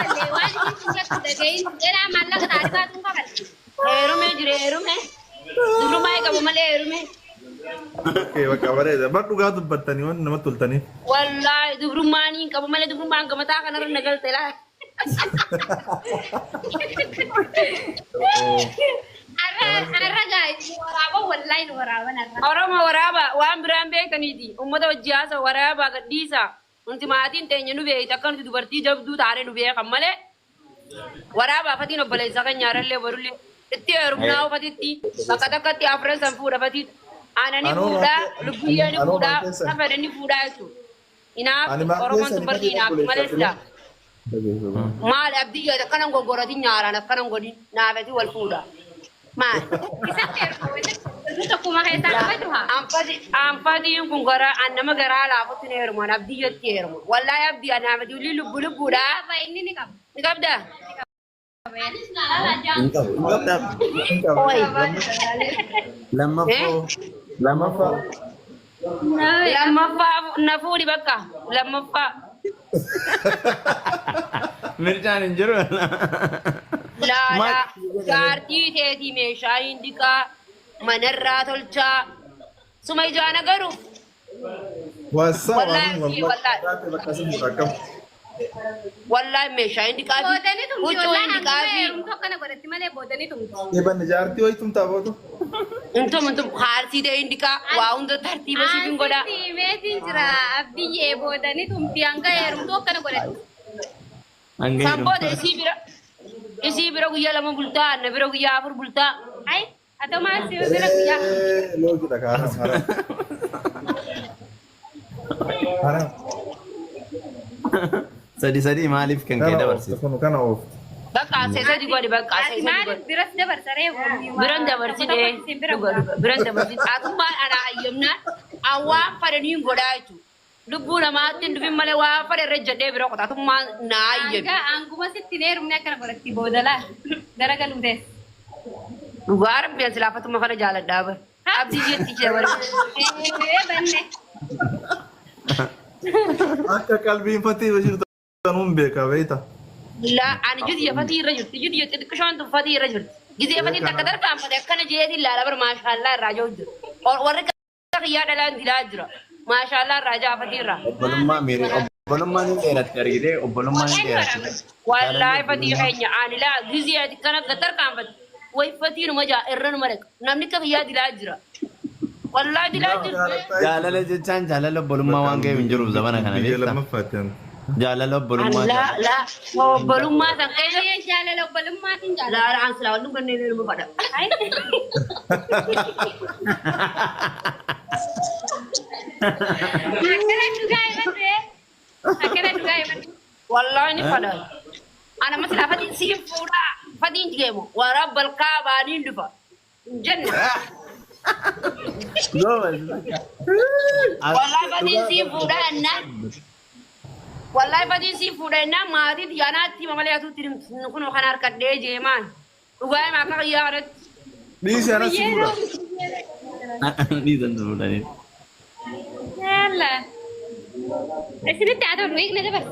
kafalle waan isiin sin jettu dhaga'iin jedhaa maallaqa taarifaatu hin kafalle. Heerumee jire heerume. Dubrummaa qabu malee heerume. Okay, bakka bareeda. Bar dhugaa dubbattanii waan namatti toltaniif. Wallaahi dubrummaan hin qabu malee dubrummaan gamataa kanarra na galte laa. Arra arra gaa nu waraaban wallaahi nu waraaban arra. Oromoo waraaba waan biraan beektaniiti. Uummata wajji haasa waraabaa gadhiisa. Nuti maatiin teenya nu beekti akka nuti dubartii jabduu taane nu beekan malee waraabaa fatiin obboleessa keenya harallee borullee itti heerumnaa ufatitti bakka takkatti afran san fuudha fatiin aanani Anoo fuudhaa maal- lubbuyyee ni anoo maal fuudhaa keessan? safadhe ni fuudhaa jechuudha. Inaaf Ani maal Oromoon keessan dubartii fatiin inaaf malee obboleessa silaa. Maali abdii akkanan goggoratin nyaaraan akkanan godhin naafeti wal fuudha. Maali? Isatti ergu isatti tokkuma keessaa qabatu haa. Anfatiin kun garaa an nama garaa laafutti ni heeruman abdii jetti heeruma. Wallaahi abdii anaafeti ulii lubbu lubbuudha. Qaba inni ni qaba. Ni qabdaa? Anis na laala jaan. Hin qabu. Hin qabdaa. Hin qabu. Oi. Lammaffoo. Lammaffaa. Lammaffaa na fuudhi bakka. Lammaffaa. Mircaan hin jiru. Laalaa jaartii teetii meeshaa hin dhiqaa manarraa tolchaa. Suma ijaan agaru. Wasaa Wallaahi waan fi wallaahi. wallahi bakka sin fuudha akkam. Wallaahi meeshaa hin dhiqaa fi Boodanii tumti huccuu hin wallaahi dhiqaa hanguma fi heerumtu akkana godhatti malee boodanii tumti. Eebanne jaartii wayii tumtaa bootu. Intum intum haarsii ta'e hin dhiqaa waa hunda tartiiba siif hin godhaa. Ansitti himeetiin jira abdiyyee boodanii tumti hanga heerumtu akkana godhatti. Hanga San booda isii bira guyyaa 2 bultaa na bira guyyaa 4 bultaa. Ay atoo maal si bira guyyaa. Loogidha kaa haram haram. Haram. Sadi sadi maaliif kan kee Kana oofte dabarsite? kun kana oofte. Bakka asee sadi godhi bakka asee Ati sadi maaliif godhi. biras dabarsaree Biran dabarsite bira dhuga dhuga biran dabarsite atummaan ana hayyamnaan awwaan fadhanii hin godhaa jechuudha. Lubbuu namaatti hin dhufin malee waa fadhe irra jedhee bira qota atummaan naa hayyami. Hanga hanguma sitti hin heerumne akkana godhatti booda laa garagaluu teessa. Dhugaa rabbi ani silaafatuma kana jaaladhaa bara. Abdii jetti jira bara. Ee banne. Akka qalbiin fatii irra jirtu tanuun beeka beekta. Laa ani jidiyya fatii irra jirti jidiyya xixiqqishoon tun fatii irra jirti. Gizee fatiin takka tarkaanfate akkana jeetiin laala bara maashaallaa irraa jiru jira. Warri kiyyaa dhalaan dilaa jira. Maashaallaa irraa jaa fatii irraa. Obbolummaa miiri obbolummaan hin dheeratti argitee obbolummaan hin dheeratti. Wallaahi fatii keenya ani laa gizee ati kana tarkaanfate. Way fatii numa jaa irra numa dhaqa. Namni akka kiyyaa dilaa jira. Wallaahi dilaa jira. Jaalala jechaan jaalala obbolummaa waan ga'eef hin jiru zamana kana Biyya beektaa? lammaffaatti ani. Jaalala obbolummaa Laa laa obbolummaa san keessa Ani jaalala obbolummaatiin jaalala. laa an silaa wallum ganneen ilma fadha. Ay. Akkana dhugaa himate. Akkana dhugaa himate. Wallaahi ni fadha. Ana masila fatiin siin fuudhaa fatiin jeemu wara balkaa baaniin dhufa. Hin jenne. Goobas. Wallaahi fatiin siin fuudhaa ennaan. Wallaahi fatiin siin fuudha ennaan maatii xiyyaanaatti hima malee atuutti himtu kun kan harkadhee jeemaan. Dhugaa hima akka kiyyaa kanatti. Dhiisi anas si fuudha. Dhiisan fuudhanii. Yalla. Isinitti haa tolu hiikna dabarsi.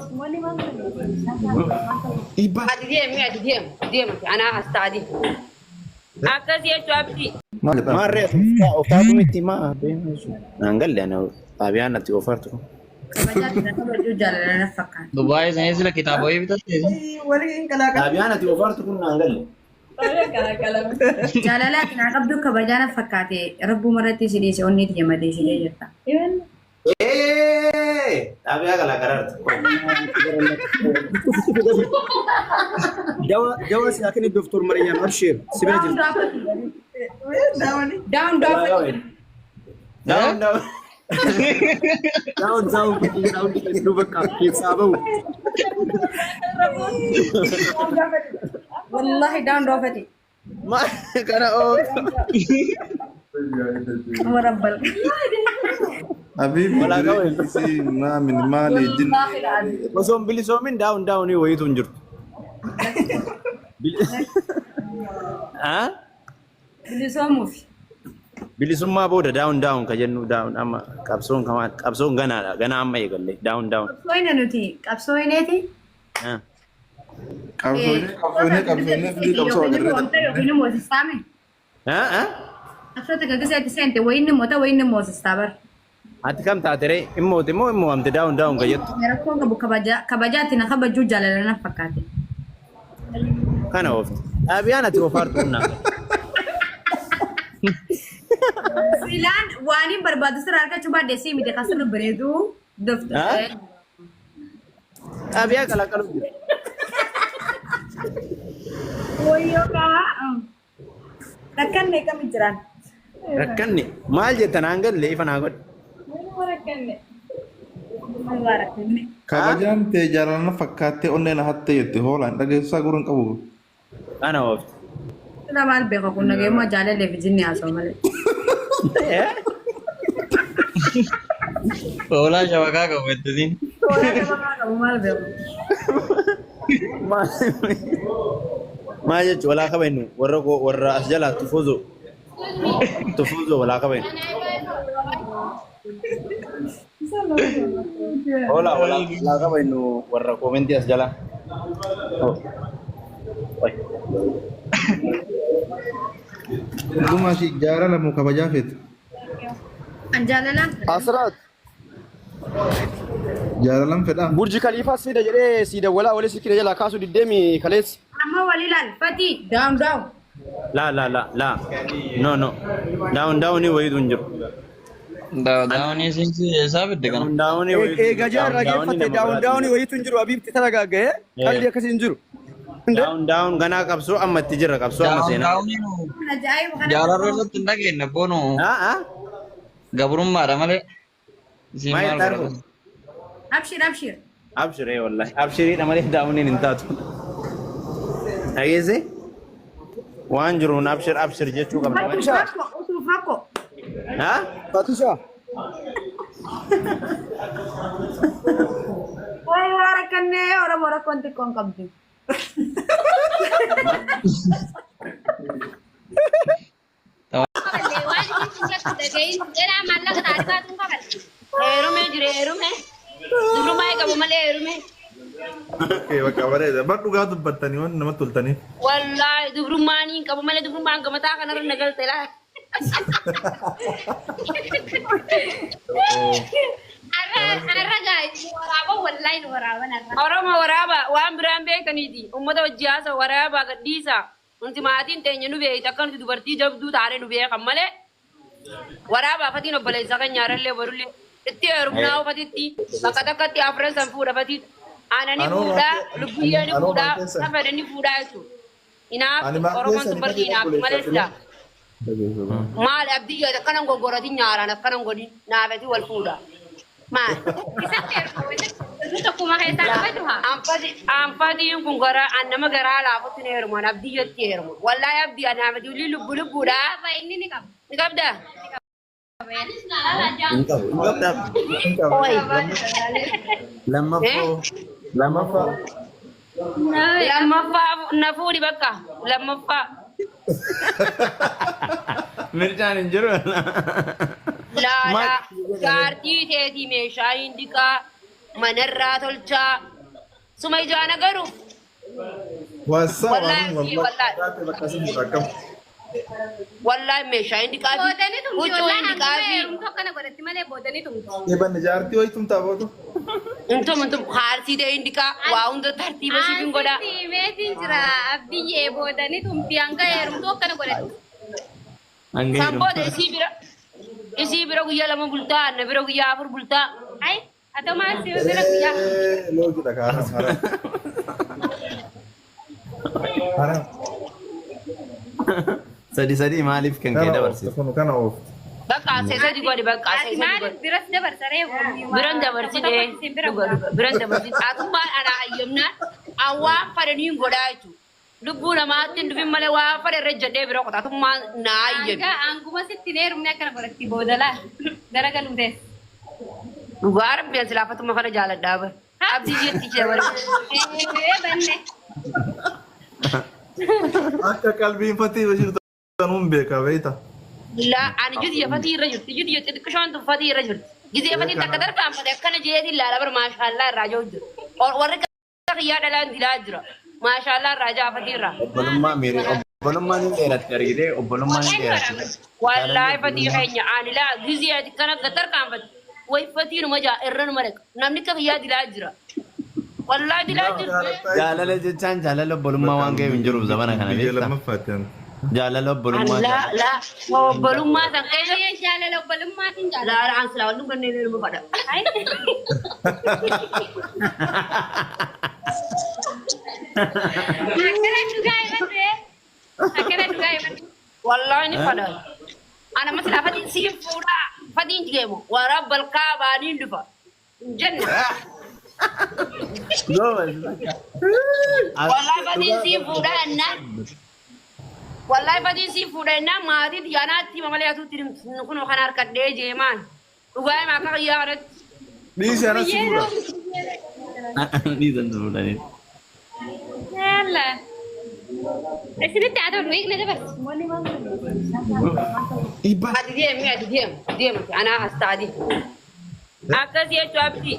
Dhiibbaa. Ati deemi ati deemu deemu anaa as taati. Akkas jechuu abdii. Maarree ofaatu miti maa naan galle ana xaabiyaan natti ofaartu. Kabajaa jira kabajuu jaalala na fakkaata. Dubaay isaanii sila kitaaba wayii bitatte. Waliin qalaaqala. Xaabiyaan ati ofaartu kun naan galle. Jaalala ati naa qabdu kabajaa na fakkaate rabbuma irratti si dhiise onnee tiyya madeessitee jirta. Ee xaabiyaa qalaaqalaartu. Dawa dawa si akini Dr. Maryam Abshir si bira Down jirti. Daawani. Down down. Down down. Down down down nu bakka keessaa bahu. Wallahi down doofati. Ma kana ooftu. Warabbal. Habibi Walaa qabu. jireenyi maamin maali jinni. Wallahi la'azi. Osoo hin bilisoomin down down wayiitu hin jirtu. Ah? Bilisoomuuf. Bilisummaa booda down down ka jennu down amma qabsoon kamaa qabsoon ganaadha ganaa amma eegalle down down. Qabsoo hin nuti qabsoo hineeti. Ah. Qabsoonee qabsoonee qabsoonee firii qabsoo agarree Yookiin yookiin moosistaame. Qabsoota gaggeessaa seente wayinni moota wayinni moosistaa bara. Ati kam taate ree? Immooti moo immoo amte daawun daawun gayyattu? Rakkoon qabu kabajaatti na kabajuu jaalala na fakkaate. Kana oofti. Xaabiyaan ati ofaartu humnaa. Filaan waan hin barbaadu sirraa argachuu baadhee sii miti kan sirri bareedu dofta. Xaabiyaa qalaqalu jira. Wayyoo kaa. Rakkanne kami jiraan? Rakkanne maal jettan aan galle ifa naa godhe. Rakkanne. Rakkanne. Kabajaan tee jaalala fakkaattee onnee na hatte jette hoolaan dhageessaa gurra hin qabu. Kana oofti. Sila maal beeka kun nageemmoo jaalallee fi jinni haasa'u malee. Hoolaa shabakaa qabu ettisiin. Hoolaa shabakaa qabu maal beeku? Maal jechuun walaa kabajnu warra koo warra as jalaa tufuuzu tufuuzu walaa kabajnu. Hola walaa walaa kabajnu warra koomentii as jalaa. Dhugumaa ishii jaalala moo kabajaa feete? An jaalalaan Asiraat Jaalalan fedhaa? Burji Khaliifaa siida jedhee sii dawwalaa walii silkii jalaa kaasuu diddeemi kaleessi. Amma wal ilaal fatii down down. La la la la no no down down wayitu hin jiru. Daawunii siinsi eessaa fidde kana? Down down wayitu hin Eegaa jiru. jala irraa Down down geeffatte nama daawun biraatu daawunii jira. wayiitu hin jiru abiibti taragaaga'ee qalli akkasii hin jiru. Down down ganaa qabsoo amma itti jirra qabsoo amma Daawun seenaa. daawunii nu Ajaa'iba kana. jaalarra irratti hin dhageenye boonu Ah ah gabrummaadha malee. Isiin maal maal tarbu? godhatan? Abshir abshir. Abshiree wallahi abshiriidha malee daawuniin hin taatu. Dhageesse? Waan jiruun abshir abshir jechuu qabna malee. Utuuf rakkoo utuuf rakkoo. Ha? Fatisha. Wayi waa rakkannee Oromoo rakkoon xiqqoon qabdi. Kaballe waan isin jettu dhagahin jedhaa maallaqa taarifaatuun kaballe. Heerumee jire heerume. Dubrummaa qabu malee heerume. Okay, bakka bareeda. Bar dhugaa dubbattanii waan namatti toltaniif. Wallaahi dubrummaan hin qabu malee dubrummaan gamataa kanarra na galte laa. Arra arra gaa waraaba wallaahi nu waraaban arra. Oromoo waraaba waan biraan beektaniiti. Uummata wajji haasa'u waraabaa gadhiisa. Nuti maatiin teenya nu beekti akka nuti dubartii jabduu taane nu beekan malee waraabaa fatiin obboleessa kan nyaarallee barullee itti heerumnaa ufatitti bakka takkatti afran san fuudha fatiin aanani Anoo fuudhaa maal- lubbiyyee ni anoo maal fuudhaa keessa- safadha ni fuudhaa jechuudha. Inaaf Ani maal Oromoon keessa tun ni barri fatiin inaaf malee obboleessa sila. Maal abdiyyaa akkanan goggoratin nyaaraan akkanan godhin naafati wal fuudha. Maal? Isatti erguu isatti tokkuma keessaa qabatu haa. Anfatiin kun garaa an nama garaa laafutti ni heeruman abdiyyatti heeruman. Wallaahi abdii anaafati ulii lubbu lubbuudha. Qaba inni ni qaba. Ni qabdaa? Anis na laala Hin qabu. Hin qabdu. Hin qabu. Lammaffoo. Lammaffaa. Lammaffaa na fuudhi bakka. Lammaffaa. Mircaan hin jiru. Laalaa jaartii teetii meeshaa hin dhiqaa manarraa tolchaa. Suma ijaan agaru. Waasaa Wallaahi waan fi wallaahi. wallahi bakka isin fuudha akkam. Wallaahi meeshaa hin dhiqaa fi Boodanii tumti huccuu hin wallaahi dhiqaa hanguma fi. heerumtu akkana godhatti malee boodanii tumti. Eebanne jaartii wayitum taabootu. Intum intum haarsii ta'e hin dhiqaa waa hunda tartiiba siif hin godhaa. Ansitti himeetiin jira abdiyyee boodanii tumti hanga heerumtu akkana godhatti. Hanga San booda isii bira guyyaa 2 bultaa na bira guyyaa 4 bultaa. Ay haa maal si bira guyyaa. Loogidha kaa haram haram. Haram. Sadi sadi maaliif kan kee Kana oofte dabarsite? kun kana oofte. Bakka asee godhi bakka Ati asee maaliif godhi. biras dabarsaree Biran dabarsite dhuga dhuga biran dabarsite atummaan ana hayyamnaan awwaan fadhanii godhaa jechuudha. Lubbuu namaatti hin dhufin malee waa fadhe irra jedhee bira qota atummaan naa hayyami. Hanga hanguma sitti hin heerumne akkana godhatti booda laa garagaluu teessa. Dhugaa rabbi ani silaafatuma kana jaaladhaa bara. Abdii jetti jira. Ee banne. Akka qalbiin fatii jirtu tanuun beeka beeyta. La ani jiti fatii irra jirti jiti xixiqqishoon tun fatii irra jirti. Gizee fatiin takka tarkaanfate akkana jeetiin laala bara maashaallaa irraa jiru jiru. Warri Kiyyaa dhalaan dilaa jira. Maashaallah irraa jaafatii irraa. Obbolummaa miiri obbolummaan hin dheeratti argitee obbolummaan hin dheeratti. Wallaahi fatii keenya ani laa gizii ati kana gatarkaanfate. Way fatii numa jaa irra numa dhaqa. Namni akka kiyyaa dilaa jira. Wallaahi dilaa jira. Jaalala jechaan jaalala obbolummaa waan ga'eef hin jiru zamana kana Biyya beektaa. lammaffaatti ani. Jaalala obbolummaa. Laa laa obbolummaa san keessa. Ani jaalala obbolummaatiin jaalala. Laa laa ansilaa wal dhugannee ilma fadha. Akkana dhugaa himatte. Akkana dhugaa himatte. Wallaahi ni fadha. Ana masala fatiin siin fuudhaa fatiin jeemu waraabba alkaabaa niin dhufa. Hin jenna. Wallaahi fatiin siin fuudhaa jennaan. Wallaahi fatiin siin fuudha jennaan maatii xiyyaanaatti hima malee atuutti himtu. Kun kan harkadhee jeemaan. Dhugaa hima akka kiyyaa kanatti. Dhiisi anas si fuudha. Dhiisan fuudhanii. Yalla. Isinitti haa ta'u hiikna dabarsi. Ati deemi ati deemi deemi anaa as taati. Akkas jechuu abdii.